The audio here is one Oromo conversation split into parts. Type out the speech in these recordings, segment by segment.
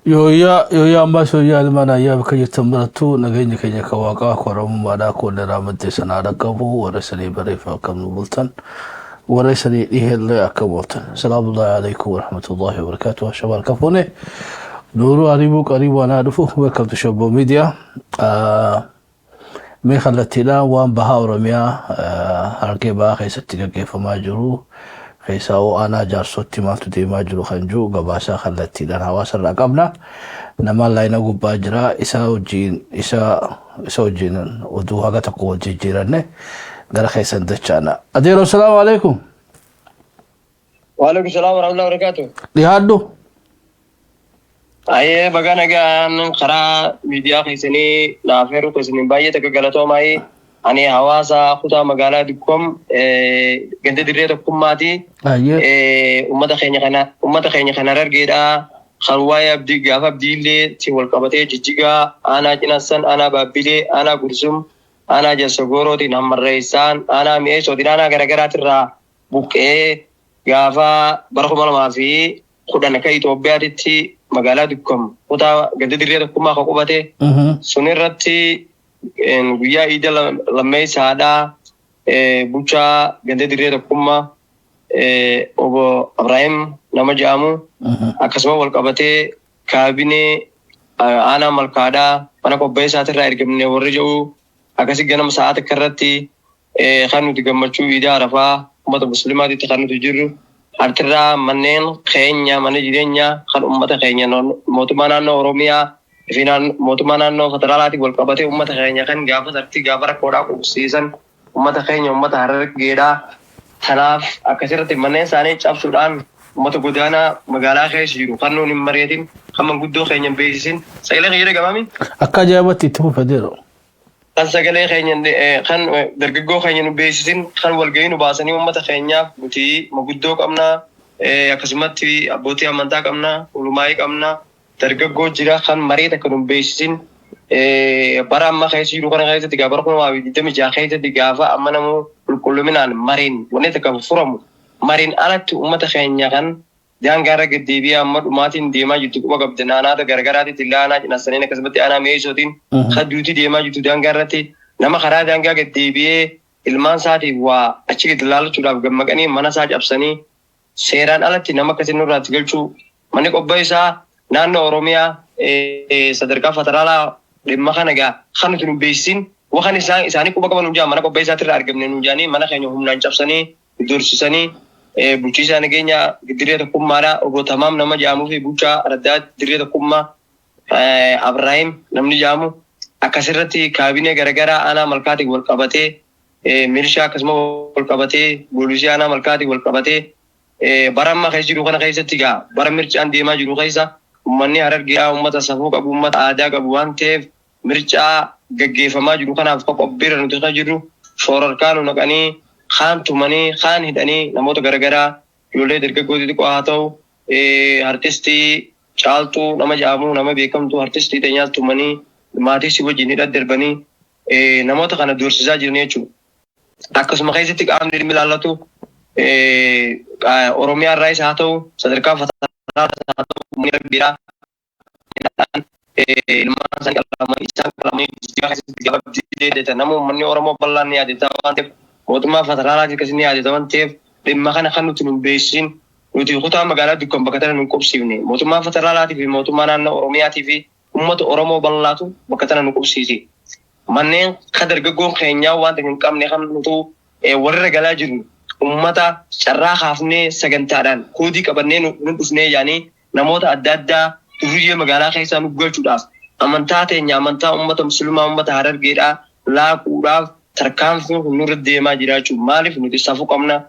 Yooyyaa yooyyaa ammaas yooyyaa ilmaan ayyaa bakka jirtan marattuu nageenya keenya kan waaqaa akka oromummaadhaa akka walirraa maddee sanaa dhaqqabu warra isanii bareef akkam nu bultan warra isanii dhiheellee akka bultan. Salaamullahi alaikum warahmatullahi wabarakatuh. Shabaar kafuune nuuruu ariibuu qariibuu anaa dhufu welcome to Shabboo Media. Mee kallattiidhaan waan bahaa Oromiyaa Harargee bahaa keessatti gaggeeffamaa jiru keessaa hoo aanaa jaarsootti maaltu deemaa jiru kan jiru gabaasaa kallattiidhaan hawaasa irraa qabna. Namaan laayina gubbaa jira isa wajjin isa isa wajjin oduu haga tokko wal jijjiiranne gara keessan dachaana. Adeeroo salaamu alaikum. Waalaikum salaam warahmatullahi wabarakatuh. Dhiyaadhu. Ayyee baga nagaan karaa miidiyaa keessanii naaf heeruu keessaniin baay'ee takka galatoomaayii. Ani hawaasa kutaa magaalaa Dukkom ganda dirree tokkummaati. Ayyee. Ummata keenya kana Harargeedha. Kan waa'ee abdii gaafa abdiillee si wal qabatee Jijjigaa, aanaa Cinassan, aanaa Baabbilee, aanaa Gursum, aanaa Jalsagoorootiin, Hammarreessaan, aanaa Mi'eessootiin, aanaa garaagaraatirraa buqqee gaafa bara 2010 akka Itoophiyaatitti magaalaa Dukkom kutaa ganda dirree tokkummaa kan qubate sun irratti guyyaa iida lammeessaadhaa bulchaa ganda dirree tokkummaa obbo Abrahaam nama jedhamu akkasuma wal qabatee kaabinee aanaa malkaadhaa mana qopheessaatirraa ergamne warri jedhu akkasi ganama sa'aa takka irratti kan nuti gammachuu iidaa arafaa ummata musliimaatitti kan nuti jirru artirraa manneen keenya mana jireenyaa kan ummata keenya mootummaa naannoo Oromiyaa fi mootummaa naannoo federaalaatiin wal qabatee ummata keenya kan gaafa sartii gaafa rakkoodhaa qubsiisan ummata keenya ummata Harargeedhaa. Kanaaf akkasirratti manneen isaanii cabsuudhaan ummata godaanaa magaalaa keessa jiru kan nuun hin mari'atin, kan manguddoo keenya hin beeksisin. Sagalee keenya dhagamaami? Akka ajaa'ibatti itti fufa deero. Kan sagalee keenya kan dargaggoo keenya nu beeksisin, kan walgahii nu baasanii ummata keenyaaf nuti manguddoo qabna, akkasumatti abbootii amantaa qabna, ulumaayii qabna, dargaggoo jira, kan marii takka nu beeksisin bara amma keessa jiru kana keessatti gaafa bara 2026 keessatti gaafa amma namuu qulqulluminaan mariin wanni takka furamu mariin alatti ummata keenya kan daangaa irra gaddeebi'ee amma dhumaatiin deemaa jirtu quba qabda. Naannaata garagaraatitti illee aanaa cinaasaniin akkasumatti aanaa meesootiin kan duuti deemaa jirtu daangaa irratti nama karaa daangaa gaddeebi'ee ilmaan isaatiif waa achi gadi laalachuudhaaf gammaqanii mana isaa cabsanii seeraan alatti nama akkasii nurraatti galchuu manni qopheessaa naannoo Oromiyaa sadarkaa federaalaa dhimma kana egaa kan nuti nu beeksisin waan isaan isaanii quba qaban nu jaa mana qopheessaatirraa argamne nu jaanii mana keenya humnaan cabsanii doorsisanii bulchiisaa nageenya dirree tokkummaadha obbo Tamaam nama jedhamuu fi bulchaa araddaa dirree tokkummaa Abrahaim namni jedhamu akkasirratti kaabinee garaagaraa aanaa malkaatiin wal qabatee milishaa akkasuma wal qabatee poolisii aanaa malkaatiin wal qabatee bara amma keessa jiru kana keessatti gaa bara mircaan deemaa jiru keessa uummanni Harargeedhaa uummata safuu qabu, uummata aadaa qabu waan ta'eef mircaa gaggeeffamaa jiru kanaaf qophiirra nuti kan jirru shoorarkaa nu naqanii kaan tumanii kaan hidhanii namoota garaagaraa ijoollee dargaggoo xixiqqoo haa ta'u artistii Caaltuu nama jedhamu nama beekamtuu artistii teenyaas tumanii maatii si wajjin hidha darbanii namoota kana doorsisaa jiran jechuudha. Akkasuma keessatti qaamni dhimmi ilaallatu Oromiyaa irraayis haa ta'u sadarkaa federaalaas haa ta'u uummanni Harargeedhaa ilmaan isaanii qalamanii isaan qalamanii jijjiirraa keessatti gaafa nama uummanni Oromoo bal'aan ni yaadata waan ta'eef mootummaa federaalaatiin akkasii ni yaadata waan ta'eef dhimma kana kan nuti nu beeksisin nuti kutaa magaalaa Dukkan bakka tana nu qubsiifne mootummaa federaalaatii fi mootummaa naannoo Oromiyaatii fi uummata Oromoo bal'aatu bakka tana nu qubsiise. Manneen ka dargaggoon keenyaa wanta hin qabne kan nutu walirra galaa jiru uummata carraa kaafnee sagantaadhaan koodii qabannee nu dhufnee yaanii namoota adda addaa duriyyee magaalaa keessaa nu galchuudhaaf amantaa teenya amantaa uummata musliimaa uummata Harargeedhaa laaquudhaaf tarkaanfiin kun nurra deemaa jiraachuu. Maaliif nuti safuu qabna,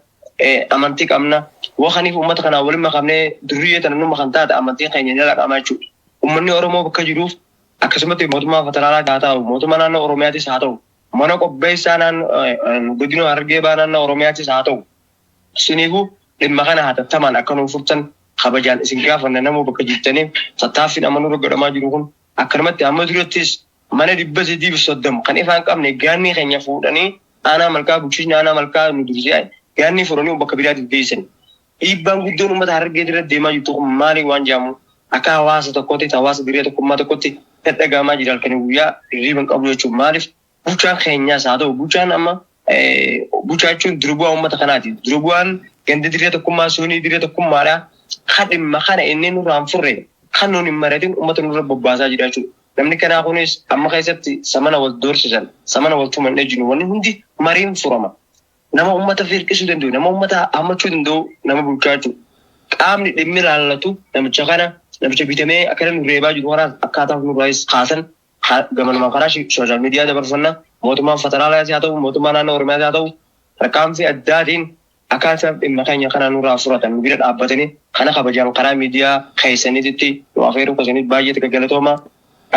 amantii qabna wakaniif uummata kanaa waliin makamnee duriyyee tana nu makan taate amantiin keenya ni laqamaa jechuudha. Uummanni Oromoo bakka jiruuf akkasumatti mootummaa federaalaa haa ta'u, mootummaa naannoo Oromiyaatis haa ta'u, mana qopheessaa naannoo godina Harargee bahaa naannoo Oromiyaatis haa ta'u, isiniifuu dhimma kana hatattamaan akka nuuf furtan kabajaan isin gaafanna. Namuu bakka jirtaniif tattaaffiin amma nurra godhamaa jiru kun akkanumatti amma durattis mana 330 kan ifaan qabne gaannii keenya fuudhanii aanaa malkaa bulchiisni aanaa malkaa nu dursee gaannii fuudhanii bakka biraatiif geessan. Dhiibbaan guddoon uummata Harargee irra deemaa jirtu kun maali waan jedhamu. Akka hawaasa tokkootti, hawaasa dirree tokkummaa tokkotti dhaga'amaa jira halkanii guyyaa hirriiba hin qabnu jechuudha. Maaliif bulchaan keenyaas haa ta'u bulchaan amma bulchaa jechuun dura bu'aa uummata kanaati. Dura bu'aan ganda dirree tokkummaa sunii dirree tokkummaadha. Kan dhimma kana inni nurraa hin furre kan nuun hin mari'atin uummata nurra bobbaasaa jira jechuudha. Namni kanaa kunis amma keessatti samana wal doorsisan, samana wal tuman ejjinu wanni hundi mariin furama. Nama uummata firqisuu danda'u, nama uummata hammachuu danda'u nama bulchaa jechuudha. Qaamni dhimmi ilaallatu namicha kana namicha bitamee akkana nu reebaa jiru kanaas akkaataa nurraayis kaasan gamanuma karaa social media dabarfanna. Mootummaan federaalaas haa ta'u, mootummaa naannoo Oromiyaas haa ta'u, tarkaanfii addaatiin akkaataa dhimma keenya kana nurraa furatan nu bira dhaabbatanii kana kabajaan karaa miidiyaa keessaniitti nu afeeruu keessaniif baay'ee takka galatooma.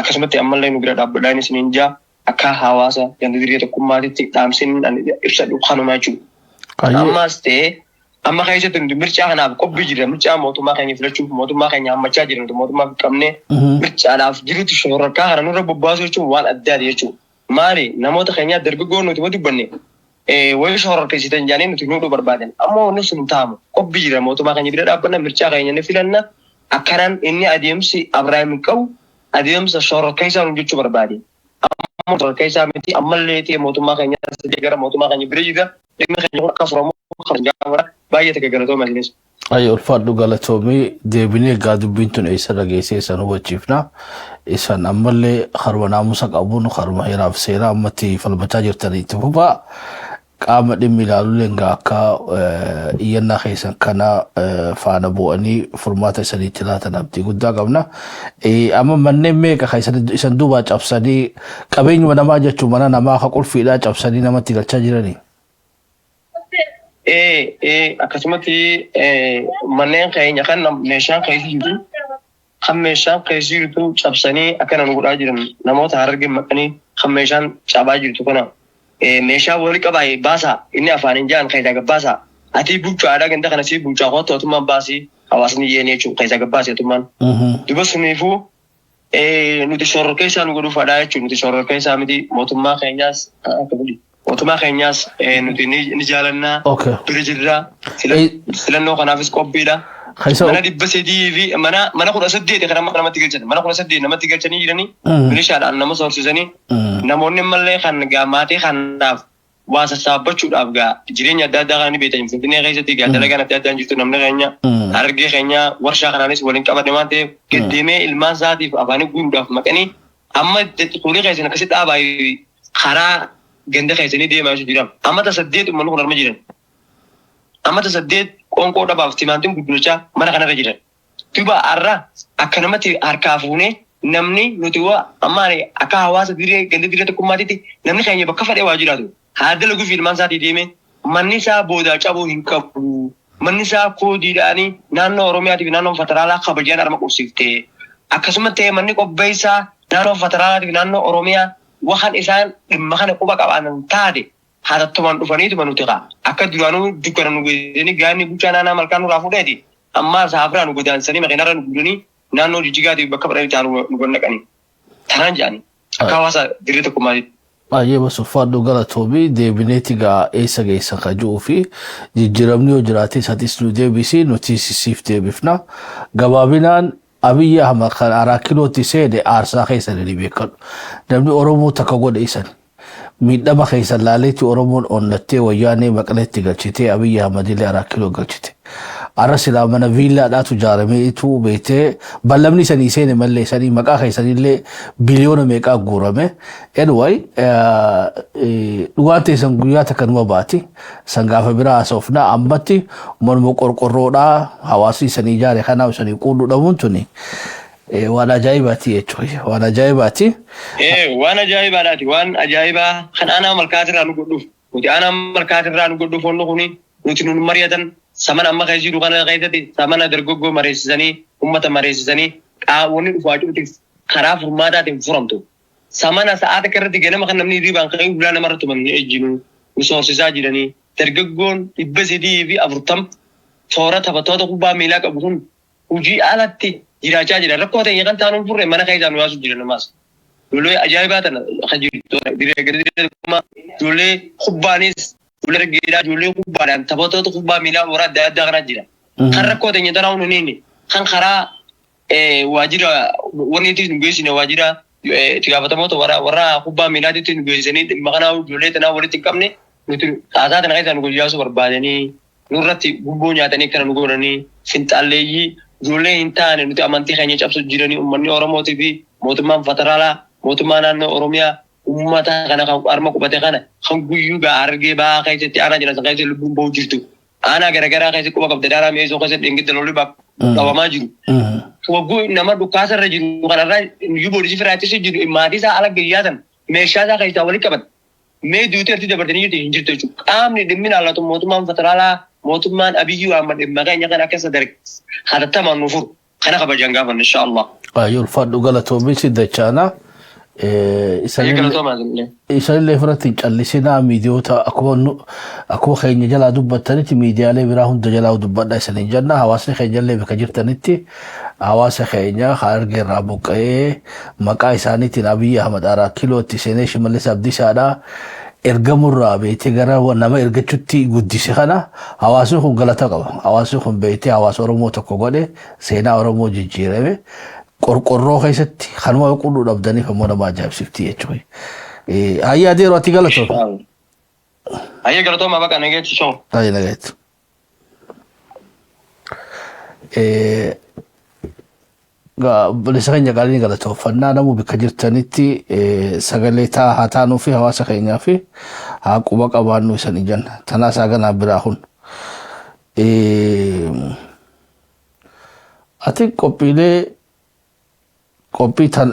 Akkasumatti ammallee nu bira dhaabbadhaan isiniin jaa akka hawaasa ganda dirree tokkummaatitti dhaamsin ibsadhu kanuma jechuudha. Ammas ta'ee amma keessatti nuti mircaa kanaaf qophii jirra. Mircaa mootummaa keenya filachuuf mootummaa keenya hammachaa jirra. Nuti mootummaa qabnee mircaadhaaf jirutti shororkaa kana nurra bobbaasuu jechuun waan addaati jechuudha. Maali namoota keenyaa dargaggoo nuti yoo dubbanne wayii shororkeessitan jedhanii nuti nuudhuu barbaadan. Ammoo wanni sun hin ta'amu. Qophii jira mootummaa keenya bira dhaabbanna mircaa keenya ni filanna. Akkanaan inni adeemsi Abiraahim qabu adeemsa shororkeessaa nu jechuu barbaade. Ammoo shororkeessaa miti ammallee ta'e mootummaa keenya gara mootummaa keenya bira jira. Dhimmi keenya kun akka furamu kan gaafata baay'ee takka galatooma isinis. Ay, ulfaadhu, galatoomii. Deebinee egaa dubbiin tun eessarra geessee isan hubachiifna. Isan ammallee haruma naamusa qabuun haruma heeraaf seeraa ammatti falmachaa jirtanii itti fufaa. Qaama dhimmi ilaalullee egaa akka iyyannaa keessan kana faana bu'anii furmaata isaniitti laatan abdii guddaa qabna. Amma manneen meeqa kan isan duubaa cabsanii qabeenyuma namaa jechuun mana namaa ka qulfiidhaa cabsanii namatti galchaa jiranii? Akkasumatti manneen keenya kan meeshaan keessa jiru kan meeshaan keessa jirtu cabsanii akkana nu godhaa jiran namoota Harargee maqanii kan meeshaan cabaa jirtu kana meeshaa walii qabaa baasaa inni afaaniin ja'an keessaa gabbaasaa ati bulchaadha ganda kana si bulchaa kootu otummaan baasii hawaasni yeen jechuudha keessaa gabbaasee otummaan. Duba suniifuu nuti shororkeessaa nu godhuu fadhaa jechuudha. Nuti shororkeessaa miti, mootummaa keenyaas akka godhi. Mootummaa keenyaas nuti ni jaalannaa bira jirra. Filannoo kanaafis qophiidha. Mana 300 fi mana 18 kan amma namatti galchan. Mana 18 namatti galchanii jiranii milishaadhaan nama soorsiisanii namoonni ammallee kan gaa maatii kanaaf waa sassaabbachuudhaaf gaa jireenya adda addaa kana ni beektan. Finfinnee keessatti gaa dalagaan adda addaan jirtu namni keenya Harargee keenya warshaa kanaanis waliin qabate waan ta'eef gaddeemee ilmaan isaatiif afaanii guuruudhaaf maqanii amma kuulii keessan akkasitti dhaabaa karaa ganda keessanii deemaa jira. Amma ta 8 uummanni kun arma jiran. Amma ta 8 qoonqoo dhabaaf timaantiin guddachaa mana kanarra jiran. Duuba har'a akka namatti harkaa fuunee namni nuti waa amma akka hawaasa dirree ganda dirree tokkummaatitti namni keenya bakka fedhee waa jiraatu haa dalaguu fi ilmaan isaatii deemee manni isaa boodaa cabuu hin qabu. Manni isaa koodiidhaanii naannoo Oromiyaatii fi naannoo federaalaa kabajaan arma qubsiifte. Akkasuma ta'ee manni qopheessaa naannoo federaalaatii fi naannoo Oromiyaa waan isaan dhimma kana quba qabaatan taate hatattumaan dhufaniituma nuti kaa akka duraanuu dukkana nu geessanii gaanni bulchaa naannaa malkaa nurraa fuudheeti ammaa saafiraa nu godaansanii makiinarra nu guuranii naannoo Jijjigaatiif bakka fedhanii ta'an nu gannaqanii. Tanaan jedhanii akka hawaasa dirree tokkummaatitti. Baay'ee bas, ulfaadhu, galatoomii. Deebineeti gaa eessa geessan ka ji'uu fi jijjiiramni yoo jiraate isatis nu deebisi, nuti siif deebifna. Gabaabinaan Abiyyi Ahmad kan Araa Kilootti seene aarsaa keessan ni beekadhu. Namni Oromoo takka godhe isan. Miidhama keessan laaleetti Oromoon onnattee wayyaanee Maqaleetti galchitee Abiyyi Ahmad illee Araa Kiloo galchite. Arra silaa mana viillaadhaatu ijaaramee ituu beektee ballamni isanii seene mallee isanii maqaa keessanillee biliyoona meeqaa guurame. Anyway, dhugaan teessan guyyaa takka numa baati. San gaafa biraa haasofna. Ammatti morma qorqorroodhaa hawaasni isanii ijaare kanaaf isanii quudhu dhabuun tuni waan ajaa'ibaati jechuudha. Waan ajaa'ibaati. Waan ajaa'ibaadhaati. Waan ajaa'ibaa kan aanaa malkaatirraa nu godhuuf. Nuti aanaa malkaatirraa nu godhuuf wanni kuni nuti nun mari'atan samana amma keessa jiru kana keessatti samana dargaggoo mareessisanii uummata mareessisanii qaawwanni dhufaa cufti karaa furmaataatiin furamtu. Samana sa'aa takka irratti ganama kan namni hirribaan ka'ee hulaa namarra tuman ni ejjinu nu soorsisaa jiranii dargaggoon 340 toora taphattoota kubbaa miilaa qabu kun hojii alatti jiraachaa jira. Rakkoo ta'e kan taanuu furre mana keessaa nu yaasu jira namaas. Ijoollee ajaa'ibaa tana kan jirtu dirree gadi ijoollee kubbaanis ijoollee dargaggeedhaa ijoollee kubbaadhaan taphattoota kubbaa miilaa warra adda addaa kanaa jira. Kan rakkoo ta'e tanaa hundi kan karaa Waajjira wanni itti nu geessine, waajjira itti gaafatamoota warra kubbaa miilaatitti nu geessanii, dhimma kanaa ijoollee tanaa walitti hin qabne, nuti xaasaa tana keessaa nu guyyaasuu barbaadanii, nurratti gubboo nyaatanii, akkana nu godhanii, finxaalleeyyii ijoollee hin taane nuti amantii keenya cabsu jiranii. Uummanni Oromootii fi mootummaan federaalaa, mootummaa naannoo Oromiyaa, uummata kana kan harma qubate kana kan guyyuu gaa Harargee Bahaa keessatti aanaa jiran keessatti lubbuun bahu jirtu. Aanaa garaagaraa keessatti quba qabda, daaraa mi'eessoo keessatti dhingidda lolli qabamaa jiru. Wagguu nama dhukkaasa irra jiru kanarraa iyyuu poolisii firaachisi jiru, maatii isaa ala gayyaatan, meeshaa isaa keessaa walitti qaban. Mee duutii irratti dabartanii jirtu hin jirtu jechuudha. Qaamni dhimmi ilaallatu, mootummaan federaalaa, mootummaan Abiyyi Ahmad, dhimma keenya kana akka sadarkaa hatattamaan nu furu. Kana kabajaan gaafanna, insha Allah. Ayyuu, ulfaadhu, galatoomii si dachaana. Galatoomaa isinillee. Isanillee irratti hin callisinaa. Miidiyoota akkuma keenya jalaa dubbattanitti miidiyaalee biraa hunda jalaa dubbadha isaniin jenna. Hawaasni keenya illee bakka jirtanitti hawaasa keenya Harargee irraa buqqa'ee maqaa isaaniitiin Abiyyi Ahmad Araa Kilootti seenee Shimallis Abdiisaadhaa ergamurraa beektee gara nama ergachutti guddise kana hawaasni kun galata qaba. Hawaasni kun beektee hawaasa Oromoo tokko godhe, seenaa Oromoo jijjiirame. Qorqorroo keessatti kanuma qulqulluu dhabdaniif ammoo nama ajaa'ibsiifti jechuudha. Hayyaa adeeroo, ati galatoon. Hayyee, galatoomaa, baqa nageetti shoo. Hayyee, nagayetti. Obboleessa keenya qaalii, galatoofannaa. Namuu bakka jirtanitti sagalee taa haa taanuu fi hawaasa keenyaa fi haa quba qabaannu isanii jenna. Tanaa isaa ganaa biraa kun. Ati qophiilee qophii tan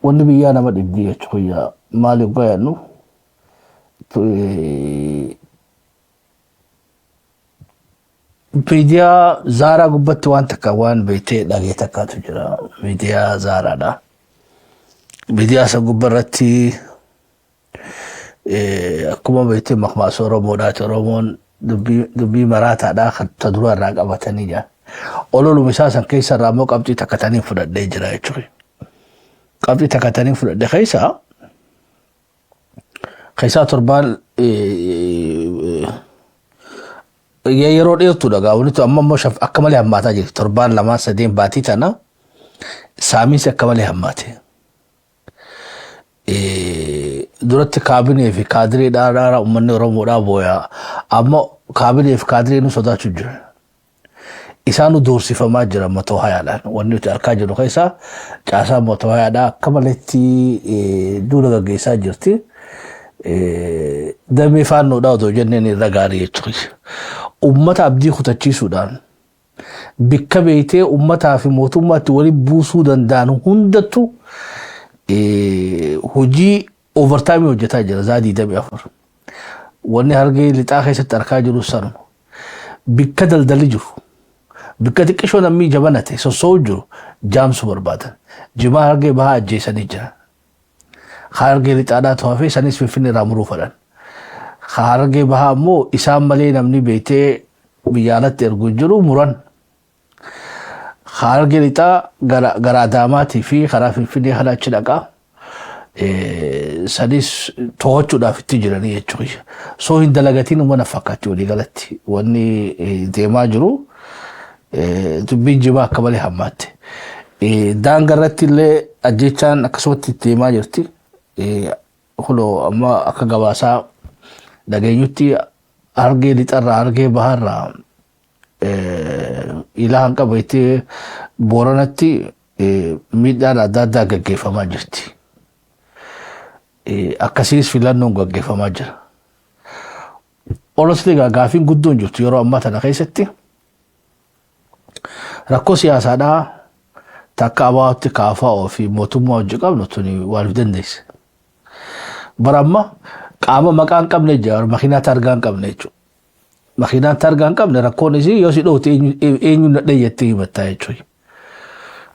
wanni biyyaa nama dhibdii jechuudha. Maaliif gayannu miidiyaa zaaraa gubbatti waan takka waan beektee dhagee takkaatu jira. Miidiyaa zaaraadha. Miidiyaa isa gubbaa irratti akkuma beektee maqmaasa Oromoodhaati. Oromoon dubbii maraataadha kan ta dura irraa qabatanii jiran. Ololuma isaa san keessa irraa immoo qabxii takka taniin fudhadhee jira jechuudha. Qabxii takka taniin fudhadhe keessaa torbaan yeroo dheertuudha gaa wanti amma immoo akka malee hammaataa jirti. Torbaan lamaan sadeen baatii tana saamiinsi akka malee hammaate. Duratti kaabinee fi kaadiree dhaadhaa uummanni Oromoodhaa booyaa, amma kaabinee fi kaadiree nu sodaachuu jira. Isaanu doorsifamaa jira matoo hayaadhaan. Wanni nuti argaa jirru keessaa caasaa matoo hayaadhaa akka maletti duula gaggeessaa jirti. Damee faannoodhaa otoo jenneen irra gaarii jechuudha. Uummata abdii kutachiisuudhaan bikka beektee uummataa fi mootummaatti waliin buusuu danda'an hundattu hojii overtime hojjetaa jira zaa 24. Wanni Harargee Lixaa keessatti argaa jiru sanuma. Bikka daldalli jiru, bikka xiqqishoo namni jabanate sossoo'u jiru jaamsuu barbaadan. Jimaa Harargee Bahaa ajjeesanii jiran. Harargee Lixaadhaa to'afee sanis Finfinnee irraa muruu fedhan. Harargee Bahaa ammoo isaan malee namni beektee biyya alatti ergu hin jiru, muran. Harargee Lixaa gara Adaamaatii fi karaa Finfinnee kana achi dhaqaa. Sanis to'achuudhaaf itti jiranii jechuudha. So hin dalagatiin mana fakkaatti walii galatti wanni deemaa jiru dubbiin jimaa akka malee hammaatte. Daangaa irratti illee ajjechaan akkasumatti itti deemaa jirti. Kunoo amma akka gabaasaa dhageenyutti Harargee Lixarraa, Harargee Baharraa ilaa hanqa beektee Booranatti miidhaan adda addaa gaggeeffamaa jirti. Akkasiis filannoon gaggeeffamaa jira. Honestly, gaafiin guddoon jirtu yeroo ammaa tana keessatti rakkoo siyaasaadhaa takka abaa'otti kaafaa fi mootummaa hojii qabnu tuni waan dandeesse. Bara amma qaama maqaa hin qabne jira, makiinaa taargaa hin qabne jechuudha. Makiinaan taargaa hin qabne rakkoon isii yoo si dhoofte eenyu na dheeyyattee himattaa jechuudha.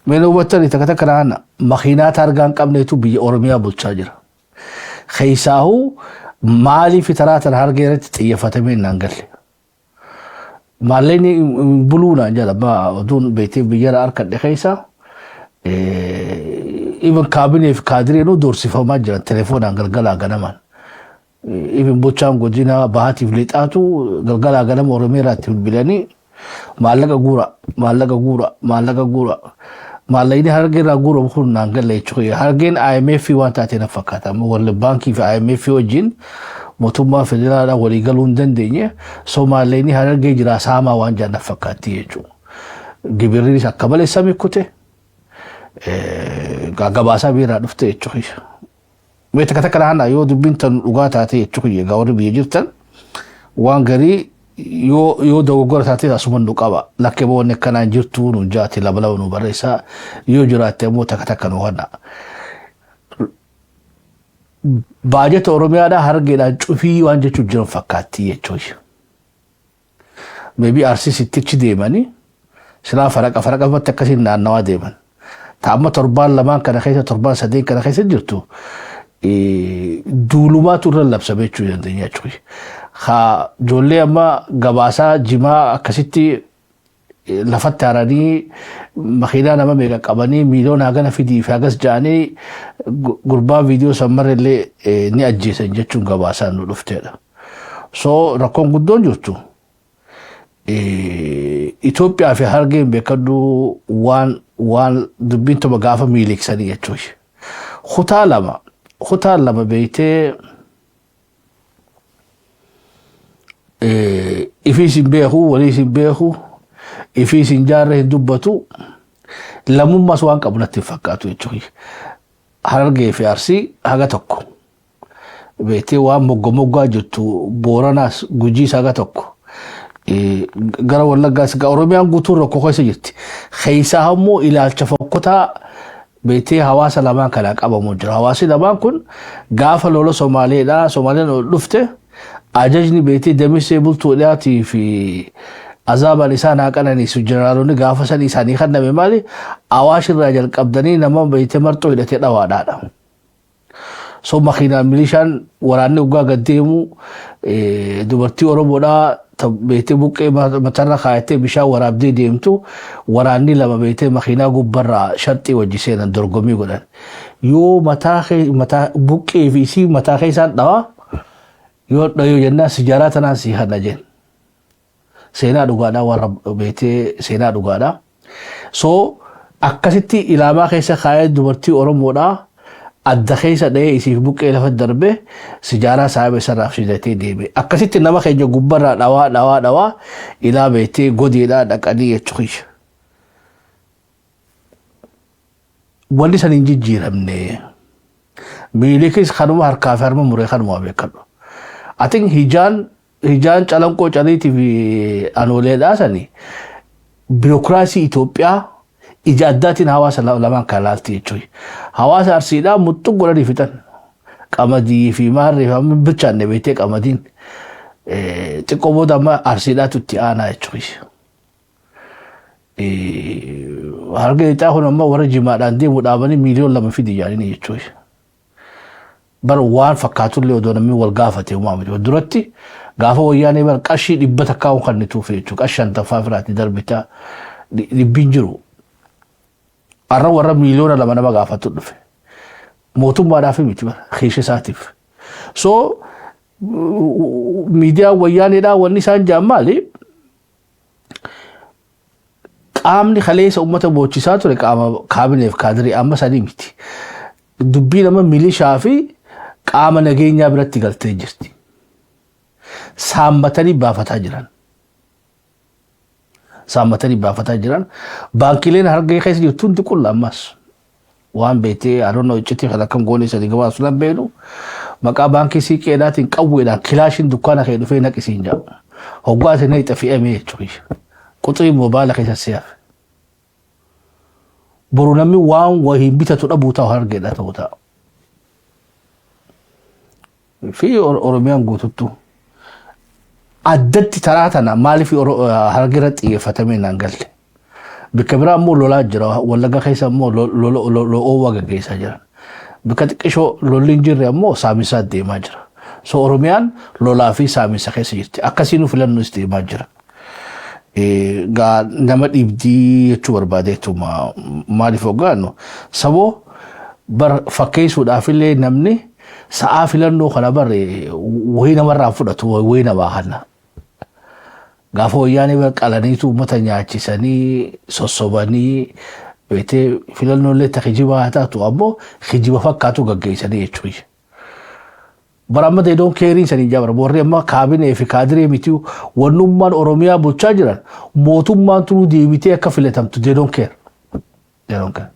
Mee hubattanii takka takka naanna makiinaa taargaa hin qabneetu biyya Oromiyaa bulchaa jira. Keessaahuu maaliif taraa tana Harargee irratti xiyyeeffatamee naan galle. Maallaqni buluu naan jedha, oduun beektee biyyara harkadhe keessa Even kaabinee fi kaadireenuu doorsifamaa jiran telefoonaan galgalaa ganamaan. Even bulchaan godina bahaatiif lixaatu galgalaa ganama Oromiyaatti bilbilanii maallaqa guura, maallaqa guura, maallaqa guura. Maallaqni Harargee irraa guuramu kun naan galle jechuudha. Harargeen IMF waan taate na fakkaata. Amma warri baankii fi IMF wajjin mootummaa federaalaa walii galuu hin dandeenye, so maallaqni Harargee jira saamaa waan jedhan na fakkaatti jechuudha. Gibirrinis akka malee samii kute, gabaasaa biiraa dhufte jechuudha. Mee takka takka naannaa yoo dubbiin tan dhugaa taate jechuudha, egaa warri biyya jirtan waan garii yoo dogoggora taate asuma nu qaba. Lakkee wanni akkanaan jirtu nu jaati, lama lama nu barreessaa, yoo jiraatte ammoo takka takka nu hanna. Baajata Oromiyaadhaa Harargeedhaan cufii waan jechuun jiran fakkaatti jechuudha. Maybe Arsii sittichi deemanii silaa faraqa faraqafatti akkasiin naannawaa deeman. Ta amma torbaan lamaan kana keessa, torbaan sadeen kana keessa jirtu duulumaatu irra labsame jechuu dandeenya jechuudha. Haa, ijoollee amma gabaasaa jimaa akkasitti lafatti haranii, makiinaa nama meeqa qabanii, miiliyoona hagana fidii fi hagas ja'anii gurbaa viidiyoo sammarra illee ni ajjeesan jechuun gabaasaan nu dhufteedha. So rakkoon guddoon jirtu Itoophiyaa fi Harargeen beekadhu waan dubbiin tuma gaafa miiliksanii jechuudha. Kutaa lama beektee ifiis hin beeku, waliis hin beeku, ifiis hin jaarre hin dubbatu, lammummaas waan qabu natti hin fakkaatu jechuudha. Harargee fi Arsii haga tokko beektee waan mogga moggaa jirtu, Booranaas Gujiis haga tokko, gara Wallaggaas, Oromiyaan guutuun rakkoo keessa jirti. Keessaa immoo ilaalcha fokkotaa beektee hawaasa lamaan kanaa qabamu jira. Hawaasni lamaan kun gaafa lola Somaaleedhaa, Somaaleen ol dhufte, ajajni beektee Damisee Bultuudhaatii fi azaabaan isaan haa qananiisu, jeneraalonni gaafa san isaanii kenname maali? Awaash irraa jalqabdanii nama beektee marxoo hidhatee dhawaadhaadha. So makiinaan milishaan waraanni waggaa gad deemu, dubartii Oromoodhaa beektee buqqee matarra kaayattee bishaan waraabdee deemtu, waraanni lama beektee makiinaa gubbarraa sharxii wajji seenan, dorgommii godhan. Yoo mataa mataa buqqee fi isii mataa keessaan dhawaa yoo dhayoo jennaan, sijaaraa tanaan sii hanna jeen. Seenaa dhugaadhaa, warra beektee seenaa dhugaadhaa. So akkasitti ilaamaa keessa kaayee dubartii Oromoodhaa adda keessa dhahee isiif buqqee lafa darbe, sijaaraa saahiba isarraa fidatee deeme. Akkasitti nama keenya gubbarraa dhawaa dhawaa dhawaa ilaa beektee godeedhaa dhaqanii jechuudha. Wanni san hin jijjiiramne. Miilikis kanuma harkaa fi harma muree kanuma beekadhu. Atin hijaan Calanqoo Caliitii fi Anooleedhaa sani biirokiraasii Itoophiyaa ija addaatiin hawaasa lamaan kan laalti jechuudha. Hawaasa Arsiidhaa muxxu godhanii fixan. Qamadii fi maarree fi amma bilchaanne beektee qamadiin xiqqoo booda amma Arsiidhaatu itti aanaa jechuudha. Harargee Lixaa kun amma warra jimaadhaan deemu dhaabanii 2 miiliyoon fidi yaadanii jechuudha. Bar waan fakkaatullee odoo namni wal gaafate uumaa miti. Duratti gaafa Wayyaanee bar qarshii 100 kan nituuf jechuudha. Qarshii shantaffaa firaatti darbitaa dhibbiin jiru. Har'a warra 2 miiliyoona nama gaafatu dhufe. Mootummaadhaaf miti, bara kiisha isaatiif. So miidiyaan Wayyaaneedhaa wanni isaan jaan maali? Qaamni kaleessa uummata boochisaa ture qaama kaabineef kaadirii amma sanii miti. Dubbii nama milishaa fi qaama nageenyaa biratti galtee jirti. Saammatanii baafataa jiran. Saammatanii baafataa jiran. Baankiileen Harargee keessa jirtu hundi qulla ammas. Waan beektee adoonnoo iccitii kan akkam goonee sadii gabaasu nan beenu, maqaa baankii Siiqqeedhaatiin qawweedhaan kilaashiin dukkaana kee dhufee naqisiin jedhu. Hoggaa isin hixa fe'amee jechuudha. Quxirii moobaayila keessa si'aaf. Boru namni waan wayii bitatu dhabuu ta'u Harargeedha ta'uu ta'a. Fi Oromiyaan guututtu. Addatti taraa tana maaliif Harargee irratti xiyyeeffatamee naan galle. Bakka biraa immoo lolaa jira. Wallagga keessa immoo lo'oowwa gaggeessaa jiran. Bakka xiqqishoo lolli hin jirre ammoo saamisaa deemaa jira. So Oromiyaan lolaa fi saamisa keessa jirti. Akkasiinuu filannoos deemaa jira. Gaa nama dhibdii jechuu barbaadeetuma, maaliif hoggaannu saboo Bar fakkeessuudhaaf illee namni sa'aa filannoo kana bar wayii namarraa fudhatu, wayii namaa hanna. Gaafa Wayyaanee qalaniitu uummata nyaachisanii sossobanii beetee, filannoo illee ta kijibaa haa taatu, ammoo kijiba fakkaatu gaggeessanii jechuudha. Bara amma they don't care sanii jabara. Warri amma kaabinee fi kaadiree miti, wannummaan Oromiyaa bulchaa jiran mootummaan turuu deebitee akka filatamtu they don't care. They don't care.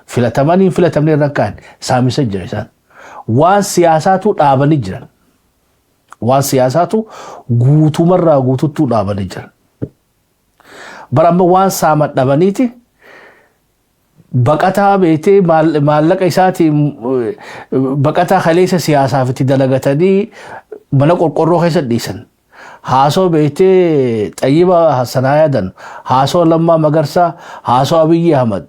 Filatamanii hin filatamne irra kaan saamisa jira isaan. Waan siyaasaatu dhaabanii jiran. Waan siyaasaatu guutumarraa guututtuu dhaabanii jiran. Bara amma waan saaman dhabaniiti baqataa beetee maallaqa isaatiin baqataa kaleessa siyaasaaf itti dalagatanii mana qorqorroo keessa dhiisan. Haasoo beetee Xayyiba Hassan haa yaadannu, haasoo Lammaa Magarsaa, haasoo Abiyyi Ahmad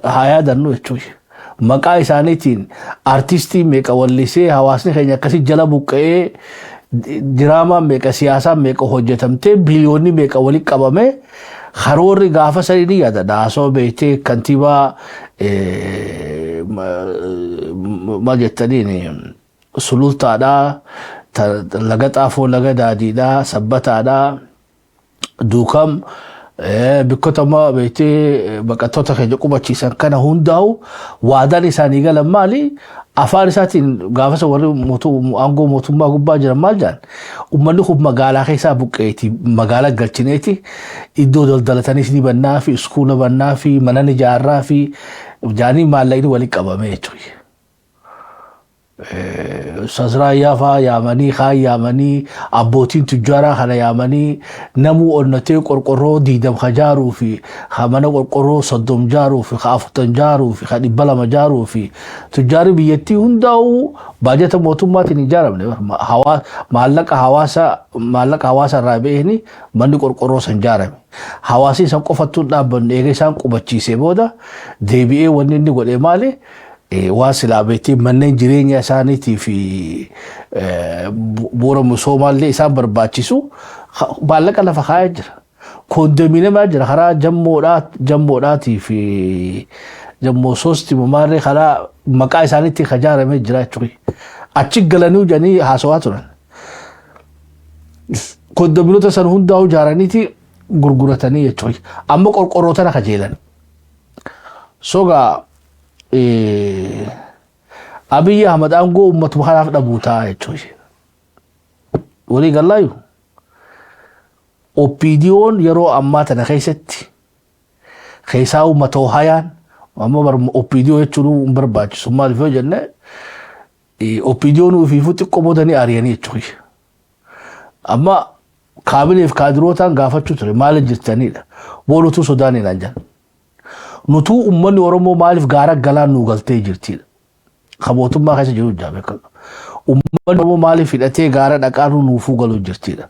haa yaadannu jechuudha. Maqaa isaaniitiin artistii meeqa wallisee, hawaasni keenya akkasii jala buqqa'ee, diraamaan meeqa, siyaasaan meeqa hojjetamtee, biliyoonni meeqa walitti qabamee, karoorri gaafa sanii ni yaadadha. Haasoo beektee kantiibaa maal jettaniin Sulultaadhaa, Laga Xaafoo, Laga Daadiidhaa, Sabbataadhaa, Duukam, bikkota amma beektee baqattoota keenya qubachiisan kana hundaa'u waadaan isaanii galan maali? Afaan isaatiin gaafasa warri aangoo mootummaa gubbaa jiran maal jedhan? Uummanni kun magaalaa keessaa buqqeeti, magaalaa galchineeti, iddoo daldalataniis ni bannaa fi iskuula bannaa fi mana ni ijaarraa fi jaanii maallaqni walitti qabame jechuudha. Ustaaz Raayyaa fa'aa yaamanii, kaan yaamanii, abbootiin tujjaaraa kana yaamanii, namuu onnatee qorqorroo 20 ka jaaruu fi ka mana qorqorroo 30 jaaruu fi ka 40 jaaruu fi ka 200 jaaruu fi tujjaarri biyyattii hundaa'uu baajata mootummaatiin hin ijaaramne. Maallaqa hawaasa irraa ba'eeni manni qorqorroo san jaarame. Hawaasni san qofattuu hin dhaabbanne. Eega isaan qubachiisee booda deebi'ee wanni inni godhe maali? Waan silaa beektee manneen jireenya isaaniitii fi bu'uura misoomaallee isaan barbaachisu maallaqa lafa kaa'ee jira. Koondomiiniyemaa jira karaa Jammoodhaatii fi Jammoo Soosti maarree karaa maqaa isaaniitti ijaaramee jira jechuudha. Achi galanii jedhanii haasawaa turan. Koondoominoota san hundaa'u ijaaraniiti gurguratanii jechuudha. Amma qorqorroo tana kajeelan. Sogaa Abiyyi Ahmad aangoo uummatuma kanaaf dhabuu ta'a jechuudha. Walii gallaayu. OPDO'n yeroo ammaa tana keessatti keessaa uummata hayaan amma OPDO jechuun hin barbaachisu. Maaliif yoo jenne, OPDO'n ofiifuu xiqqoo booda ni ari'anii jechuudha. Amma kaabineef kaadirootaan gaafachuu ture, maaliif jirtanidha. Boolutuu sodaan hin jedhan. Nutuu uummanni Oromoo maaliif gaara galaan nu galtee jirtidha. Ka mootummaa keessa jiru jaa beekamu. Uummanni Oromoo maaliif hidhatee gaara dhaqaa nuufuu galuu jirtidha.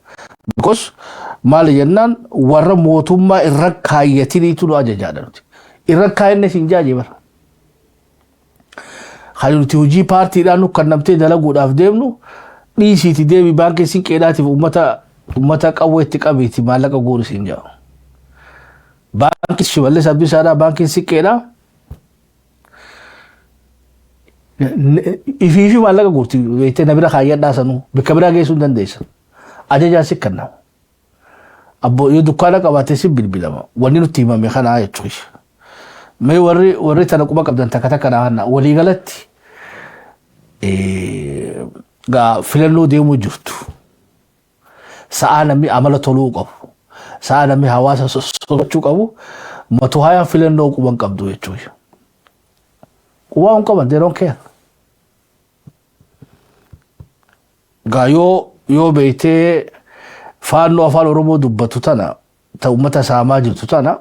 Because maali jennaan, warra mootummaa irra kaayyatiniitu nu ajajaadha nuti. Irra kaayyanne siin jaaje bara. Kan nuti hojii paartiidhaan nu kannamtee dalaguudhaaf deemnu dhiisiiti, deemi baankii Sinqeedhaatiif uummata qawwee itti qabiiti maallaqa guuru siin jedhu. Baankii Shimallis Abdiisaadhaa, baankiin Sinqeedhaa ifiifi maallaqa guurti beektee, na bira kaayyadhaa, sanuu bakka biraa geessuu hin dandeessan. Ajajaan si kennama. Abbo yoo dukkaana qabaate si bilbilama. Wanni nutti himame kanaa jechuudha. Mee warri tana quba qabdan takka takka naa hanna. Waliigalatti gaa filannoo deemuu jirtu. Sa'aa namni amala toluu qabu. Sa'aa namni hawaasa sosochuu qabu. 120 filannoo quban qabdu jechuudha. Qubaa hin qaban, they don't care. Gaa yoo beektee Faannoo afaan Oromoo dubbatu tana, ta uummata saamaa jirtu tana,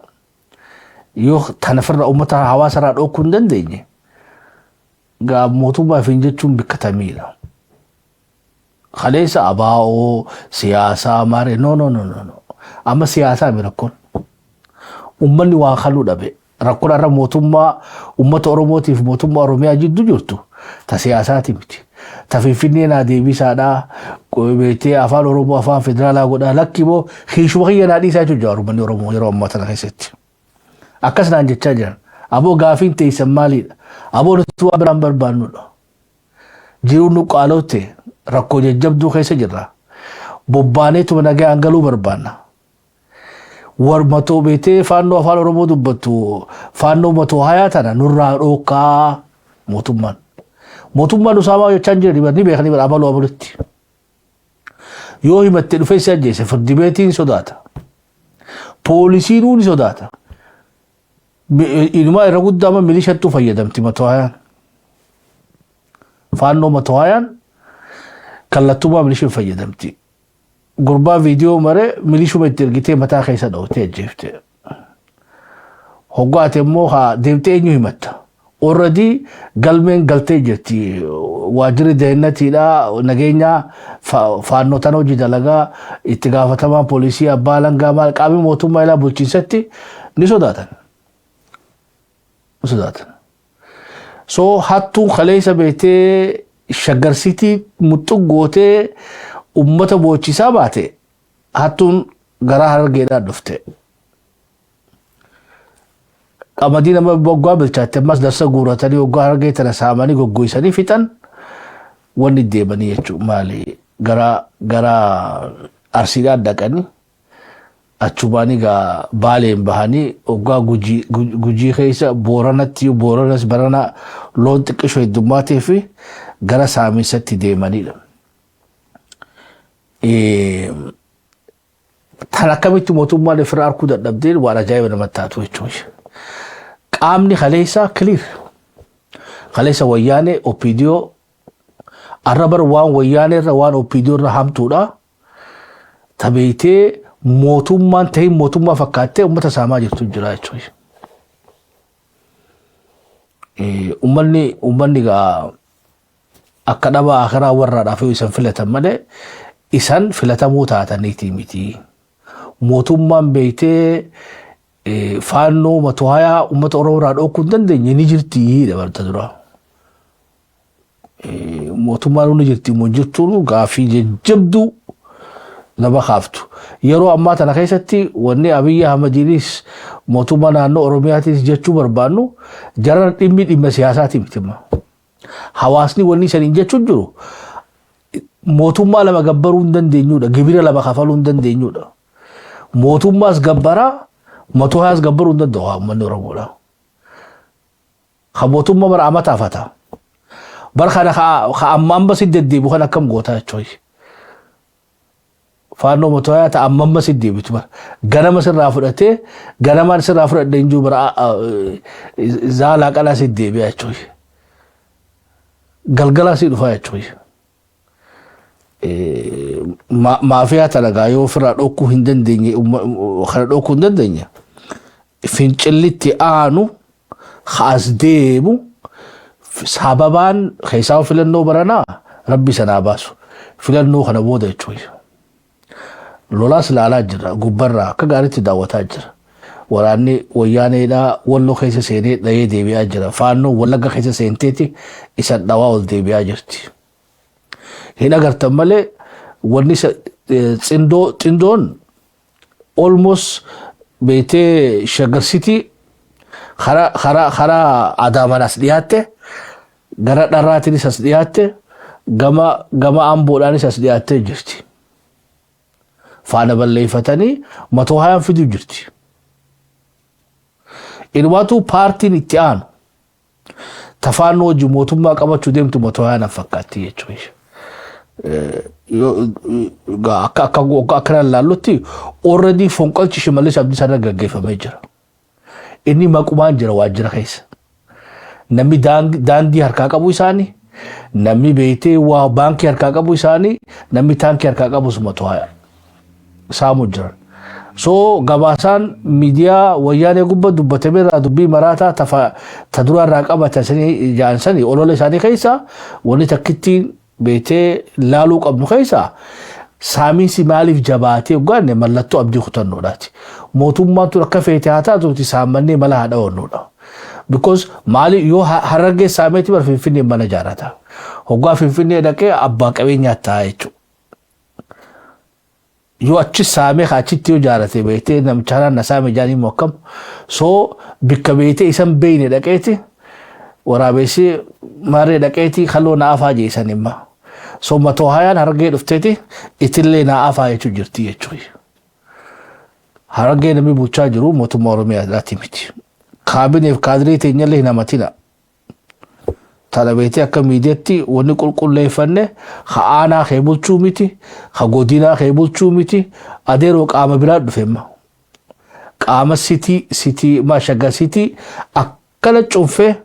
yoo tana firra uummata hawaasa irraa dhokuu hin dandeenye, gaa mootummaa fi jechuun bikkatamiidha. Kaleessa abaa'oo siyaasaa maaree, no, no, no, no, no. Amma siyaasaa mi rakkoon. Uummanni waan kaluu dhabe. Rakkoon har'a mootummaa uummata Oromootiif mootummaa Oromiyaa jidduu jirtu ta siyaasaati miti. Ta Finfinnee naa deebisaadhaa, beektee afaan Oromoo afaan federaalaa godhaa, lakki immoo hiishuma kiyya naa dhiisaa jechuudha uummanni Oromoo yeroo ammaa tana keessatti. Akkas naan jechaa jiran. Aboo, gaafiin teessan maalidha? Aboo, nuti waan biraan barbaannudha. Jiruun nu qaalootte, rakkoo jajjabduu keessa jirra. Bobbaaneetuma nagaan galuu barbaanna. Warmatoo beetee faannoo afaan Oromoo dubbattu, faannoo matoo hayaa tana nurraa dhookkaa mootummaan. Mootummaan Usaamaa jechaa hin jiran ni beekanii bara abaluu abalutti. Yoo himatte dhufee si ajjeese, firdi beetiin sodaata. Poolisiinuu ni sodaata. Inumaa irra guddaa amma milishattuu fayyadamti matoo hayaan. Faannoo matoo hayaan kallattumaa milishin fayyadamti. Gurbaa viidiyoo maree milishuma itti ergitee mataa keessa dhawtee ajjeefte. Hoggaate immoo haa deemtee eenyu himatta? Already galmeen galtee jirti. Waajjirri deennatiidha, nageenya faannoo tana hojii dalagaa, itti gaafatamaan poolisii, abbaa alangaa, maal, qaamni mootummaa ilaa bulchiinsatti ni sodaatan. Ni sodaatan. So hattuun kaleessa beektee Shaggarsiitii muxxuq gootee ummata boochisaa baate, hattuun garaa Harargeedhaan dhufte. Qamadii nama waggaa bilchaatte ammas darsa guuratanii waggaa Harargee tana saamanii goggoysanii fixan, wanni deemanii jechuun maali, gara Arsiidhaan dhaqanii, achumaan egaa Baaleen bahanii waggaa Gujii keessa Booranatti, Booranas barana loon xiqqishoo heddummaatee fi gara saaminsatti deemanidha. Tan akkamitti mootummaan ofirraa arguu dadhabdeen waan ajaa'iba namatti taatu jechuudha. Qaamni kaleessaa clear. Kaleessa Wayyaanee OPDO arra bar waan Wayyaanee irra waan OPDO irra hamtuudha. Tabeetee mootummaan ta'in mootummaa fakkaattee uummata saamaa jirtu jira jechuudha. Uummanni gaa akka dhaba akiraa warraadhaaf yoo isan filatan malee isan filatamuu taataniiti miti. Mootummaan beektee faannoo matoo hayaa uummata Oromoo irraa dhookuu hin dandeenye ni jirti dabalta dura. Mootummaan ni jirti immoo jirtuun gaaffii jajjabduu nama kaaftu. Yeroo ammaa tana keessatti wanni Abiyyi Ahmadiinis mootummaa naannoo Oromiyaatis jechuu barbaannu, jara dhimmi dhimma siyaasaati miti. Hawaasni wanni saniin jechuun jiru mootummaa lama gabbaruu hin dandeenyudha. Gibira lama kafaluu hin dandeenyudha. Mootummaas gabbaraa matoo hayaas gabbaruu hin danda'u uummanni Oromoodha. Ka mootummaa bara amataa fata. Bara kana ka amma amma si deddeebi'u kan akkam gootaa jechuudha. Faannoo matoo hayaa ta amma amma si deebitu bara. Ganama sirraa fudhatee, ganamaan sirraa fudhadhe hin jiru, bara zaalaa qalaa si deebi'a jechuudha. Galgalaa si dhufaa jechuudha. Maafiyaa tana gaa yoo ofirraa dhokkuu hin dandeenye, kana dhokkuu hin dandeenye, fincillitti aanu as deemu sababaan keessaa filannoo baranaa rabbi sanaa baasu, filannoo kana booda jechuudha. Lolaas ilaalaa jira, gubbarraa akka gaariitti daawwataa jira. Waraanni Wayyaaneedhaa Walloo keessa seenee dhahee deebi'aa jira. Faannoo Wallagga keessa seenteeti isan dhawaa ol deebi'aa jirti. Hin agartan malee wanni xindoo xindoon almost beetee Shaggar City karaa Adaamaan as dhiyaatte, gara Dharraatiinis as dhiyaatte, gama Amboodhaanis as dhiyaattee jirti. Faana balleeffatanii matoo hayaan fiduu jirti. Inumaatu paartiin itti aanu tafaannoo wajjin mootummaa qabachuu deemtu matoo hayaan fakkaatti jechuudha. Akka ilaallutti already fonqolchi Shimallis Abdiisaa irra gaggeeffamee jira. Inni maqumaan jira waajjira keessa. Namni daandii harkaa qabu isaanii, namni beektee waa baankii harkaa qabu isaanii, namni taankii harkaa qabu sumatu haya. Saamu jiran. So gabaasaan miidiyaa Wayyaanee gubbaa dubbatame irraa dubbii maraataa tafa ta dura irraa qabatan sanii ja'an sanii olola isaanii keessa wanni takkittiin beektee laaluu qabnu keessa saamiinsi maaliif jabaatee gaanne mallattoo abdii kutannoodhaati. Mootummaan tun akka feete haa taatuuti saammannee mala haa dhawannuudha. Because maali, yoo Harargee saameeti bar Finfinnee mana ijaarrata. Hoggaa Finfinnee dhaqee abbaa qabeenyaa ta'a jechuudha. Yoo achi saamee achitti yoo jaarate beektee, namicha kanaan na saame jaanii immoo akkam? So bikka beektee isan beeyne dhaqeeti, waraabessi maarree dhaqeeti kaloo na afaa jeesan imma. So 120n Harargee dhufteeti itillee na afaa jechuu jirti jechuudha. Harargee namni bulchaa jiru mootummaa Oromiyaadhaati miti. Kaabineef kaadirii teenyallee hin hamatina. Tana beektee akka miidiyaatti wanni qulqulleeffanne ha aanaa kee bulchuu miti, ha godinaa kee bulchuu miti, adeeroo qaama biraa dhufe imma. Qaama city maa Shaggar City akkana cunfee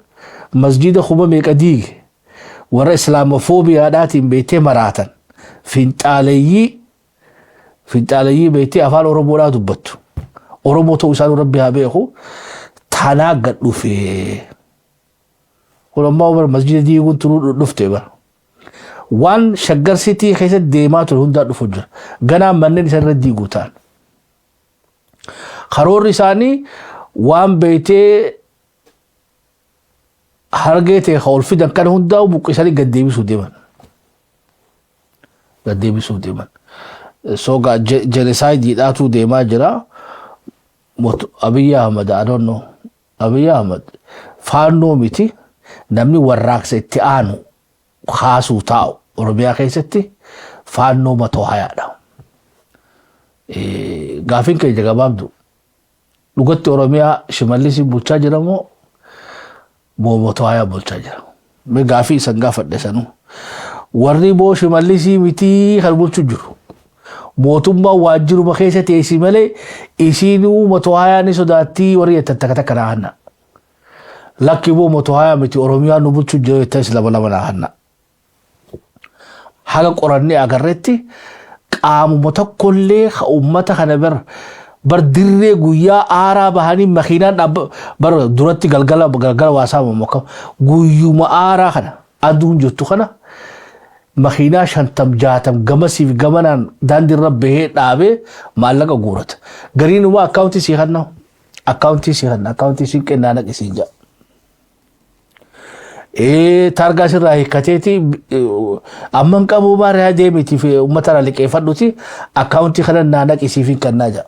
masjida kuma meeqa diige, warra islaamofoobiyaadhaatiin beektee maraatan, finxaaleeyyii beektee afaan Oromoodhaa dubbattu. Oromoo ta'uu isaanii Rabbi haa beeku. Tanaa gad dhufee. Kun ammoo bara masjida diiguun turuu dhufte bara. Waan Shaggar City keessatti deemaa ture hundaa dhufu jira. Ganaa manneen isaan irra diiguu ta'an. Karoorri isaanii waan beektee Harargee ta'e ka ol fidan kana hundaa buqqisanii gad deebisuu deeman. Gad deebisuu deeman. So genocide-dhaatu deemaa jira. Abiyyi Ahmad, I don't know. Abiyyi Ahmad Faannoo miti, namni warraaqsa itti aanu kaasuu taa'u Oromiyaa keessatti Faannoo 120dha. Gaafiin keenya gabaabdu, dhugatti Oromiyaa Shimallis bulchaa jira moo 120 bulchaa jira? Mee gaafii isan gaafadhe sanuu. Warri boo Shimallisii mitii kan bulchu jiru. Mootummaan waajjiruma keessa teessi malee isiinuu 120 ni sodaattii warri jettan takka takka naa hanna. Lakki boo, 120 miti, Oromiyaa nu bulchu jira jettanis lama lama naa hanna. Haga qorannee agarretti qaamuma tokkollee ka uummata kana bar dirree guyyaa aaraa bahanii makiinaan dhaabba bar duratti galgala galgala waa saamamu akkam, guyyuma aaraa kana aduun jirtu kana makiinaa 50 60 gamasiif gamanaan daandiirra bahee dhaabee maallaqa guurata. Gariin immoo akkaawuntii sii kanna, akkaawuntii sii kanna, akkaawuntii sii kennaa naqi siin jedha. Taargaa sirraa hiikkateeti amma hin qabu maariyaa deemiti fi uummata irraa liqeeffadhuti akkaawuntii kana naa naqisiif hin kennaa jedha.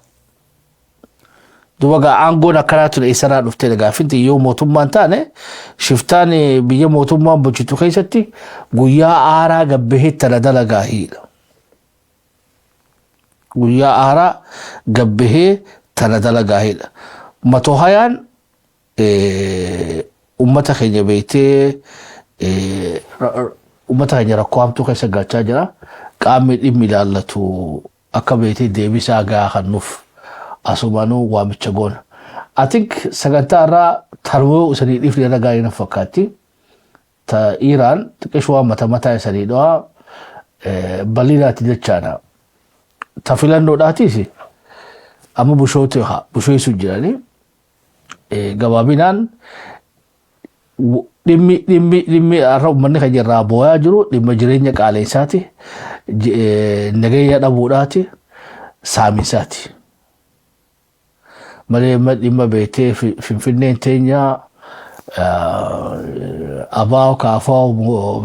Duuba gaa aangoon akkanaa ture eessarraa dhuftee gaafinti? Yoo mootummaan taane shiftaan biyya mootummaan bulchitu keessatti guyyaa aaraa gabbahee tana dalagaa hiidha. Guyyaa aaraa gabbahee tana dalagaa hiidha. 120n uummata keenya beektee uummata keenya rakkoo hamtuu keessa galchaa jira. Qaamni dhimmi ilaallatu akka beektee deebisaa gahaa kan nuuf asumaanuu waamicha goona. I think sagantaa irraa tarwoo isanii dhiifni irra gaarii na fakkaatti. Ta Iraan xiqqishuu waan mata mataa isanii dhawaa bal'inaatti jechaadha. Ta filannoodhaatis amma bushootu busheessu jiranii gabaabinaan dhimmi har'a uummanni keenya irraa boo'aa jiru dhimma jireenya qaaleensaati, nageenya dhabuudhaati, saaminsaati. Malee dhimma beektee Finfinneen teenya abaa'oo kaafaa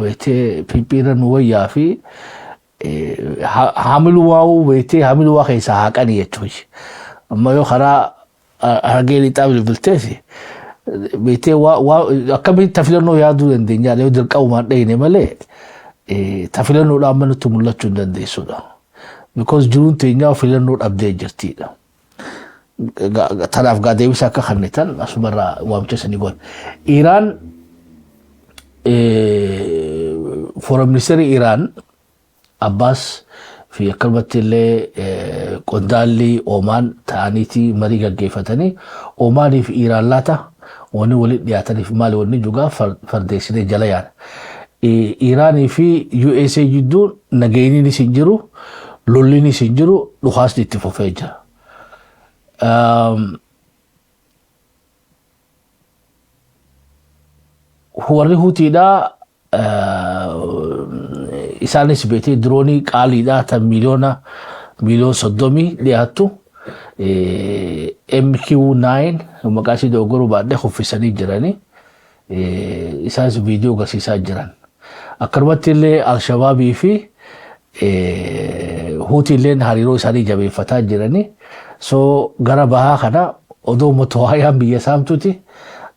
beektee Pippiirra nu wayyaa fi hamilumaa beektee hamilumaa keessaa haqanii jechuudha. Amma yoo karaa Harargee Lixaa bilbiltees beektee akkamitti tafilannoo yaaduu dandeenya yoo dirqamumaan dhayine malee tafilannoodhaan amma nutti mul'achuu hin dandeessudha. Because jiruun teenyaa filannoo dhabdee jirtidha. Tanaaf gaa deebisa akka kennitan asumarraa waamicha sanii goona. Iraan, foreign ministeerri Iraan Abbaas fi akkanumatti illee qondaalli Omaan ta'aniiti marii gaggeeffatanii, Omaanii fi Iraan laata wanni walitti dhiyaataniif maali wanni jugaa fardeessinee jala yaana. Iraanii fi USA jidduu nageenyiinis hin jiru, lolliinis hin jiru, dhukaasni itti fufee jira. Warri Hutiidhaa isaanis beetee diroonii qaaliidhaa tan miiliyoona 30 dhiyaattu MQ9 maqaa isii dogoggoruu baadhee kuffisanii jiranii, isaanis viidiyoo agarsiisaa jiran. Akkanumatti illee Alshabaabii fi Huutiilleen hariiroo isaanii jabeeffataa jirani. So gara bahaa kana odoo motowaayaan biyya saamtuti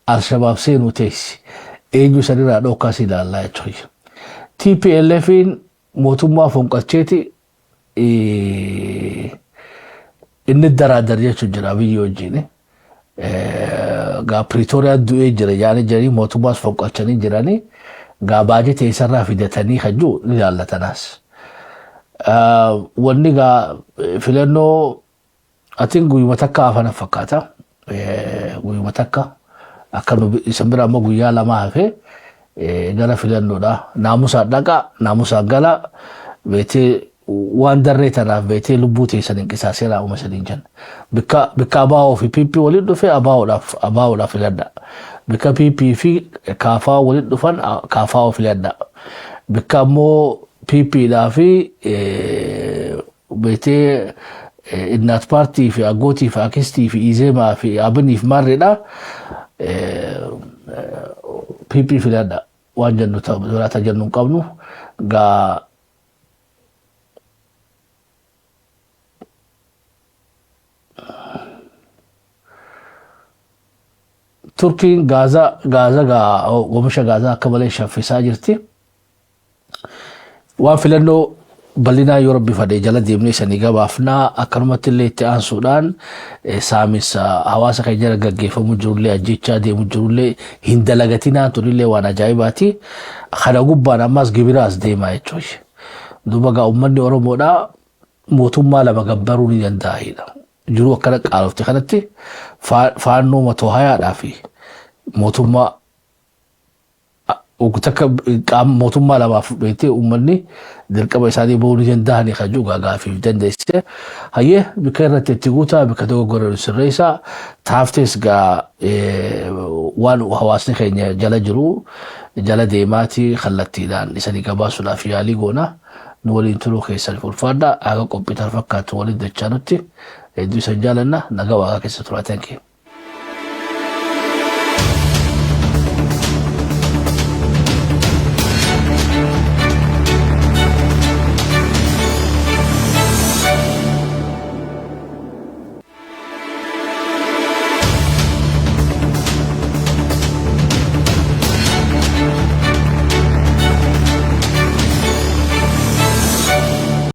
Alshabaab seenuu teessi. Eenyu sanirraa dhokkaas ilaallaa jechuudha. TPLFin mootummaa fonqolcheeti inni daraadar jechuun jira biyyi wajjin. Gaa Piriitooriyaa du'ee jira yaani jiranii mootummaas fonqolchanii jiranii gaa baajata isarraa fidatanii kan jiru ni ilaallatanaas. Wanni gaa filannoo atiin guyyuma takka hafana fakkaata. Guyyuma takka akka nu isin bira ammoo guyyaa 2 hafee gara filannoodha. Naamusaan dhaqa, naamusaan gala, beetee waan darree tanaaf beetee lubbuu teessan hin qisaaseera uuma saniin jenna. Bikka bikka ABO fi PP waliin dhufe ABOdhaaf filadha. Bikka PP fi KFO waliin dhufan KFO filadha. Bikka ammoo PP dhaa fi beetee Innaat paartii fi Aggootii fi Akistii fi Izeemaa fi Abinii fi Maarreedha PP filadha. Waan jennu biraata jennu hin qabnu gaa. Turkiin Gaazaa gaa oomisha Gaazaa akka malee shaffisaa jirti. Waan filannoo bal'inaa yoo rabbi fadhe jala deemnee sanii gabaafnaa. Akkanumatti illee itti aansuudhaan saaminsa hawaasa keenya irra gaggeeffamu jirullee, ajjechaa deemu jirullee hin dalagatinaan tunillee waan ajaa'ibaati. Kana gubbaan ammas gibiraas deemaa jechuudha. Duuba gaa uummanni Oromoodhaa mootummaa lama gabbaruu ni danda'aidha. Jiruu akkana qaalofte kanatti faannoo matoo hayaadhaa fi mootummaa takka qaama mootummaa lamaaf beektee uummanni dirqama isaanii bahuu ni danda'anii kan jiru gaafiif dandeesse. Hayyee, bikka irratti itti guutaa, bikka dogoggora nu sirreessaa taaftes gaa waan hawaasni keenya jala jiru jala deemaati kallattiidhaan isanii gabaasuudhaaf yaalii goona. Nu waliin turuu keessan ulfaadha. Haga qophii tan fakkaatu waliin dachaa nutti hedduu isan jaalanna, nagaa waaqaa keessa turaa. Thank you.